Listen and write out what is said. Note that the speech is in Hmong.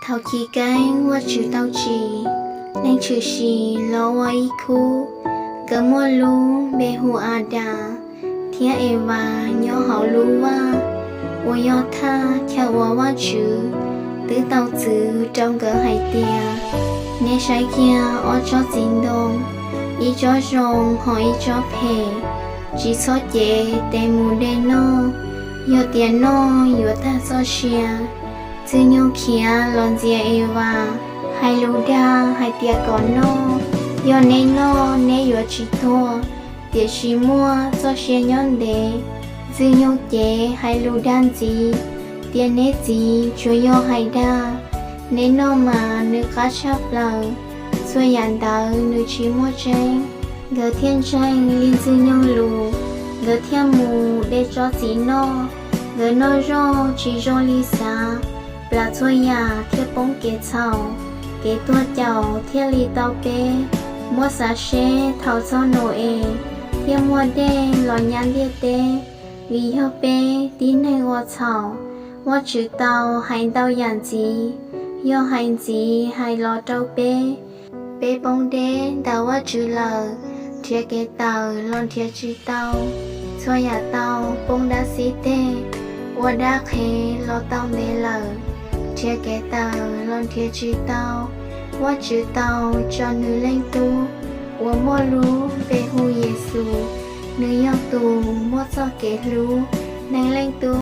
Thaum chiv keeb Vajtswv tau tsim neeg tshwm sim los ua ib khub. Nkawd muaj lub npe hu Adas thiab Evas nyob hauv lub vaj uas yog thaj chaw uas Vajtswv twb tau txwv rau nkawd hais tias, Neb saib kiag ob tsob txiv ntoo, ib tsob zoo ho ib tsob phem, tsis txhob cev tes mus de noj, yog tias noj yuav tag txoj sia. Ntxwg nyoog khiav los ntxias Evas, hais lus dag hais tias kom noj, yog neb noj neb yuav tsis tuag. Tiam sis muaj txoj sia nyob ntev, Ntxwg nyoog cev hais lus dag ntxiv tias, Neb txiv tsuas yog hais dag, neb noj mas nws qab tshaj plaws, txhua yam ntawd nws tsis muaj tseeb. Nkawd thiaj ntseeg li Ntxwg nyoog lus, nkawd thiaj mus de tsob txiv noj. Nkawd noj zoj tsis zoo li xav, plam txhua yam thiaj poob kev txhaum, kev tuag caum thiaj li tau peb. Muab xav seb thaum txog Nau-es thiaj muaj dej los nyab ntiaj teb, vim yog peb tib neeg ua txhaum. Vajtswv tau hais ntau yam ntxiv, yog hais ntxiv hais los rau peb. Peb poob deb ntawm Vajtswv lawm, nrhiav kev tawm los nrhiav tsis tau. Txhua yam tau poob dab xib teg, ua dab qhev los tau ntev lawm, nrhiav kev tawm los nrhiav tsis tau. Vajtswv tau tso Nws Leej Tub uas muaj lub npe hu Yexus, Nws yog tus muaj txoj kev hlub. Neeg Leej Tub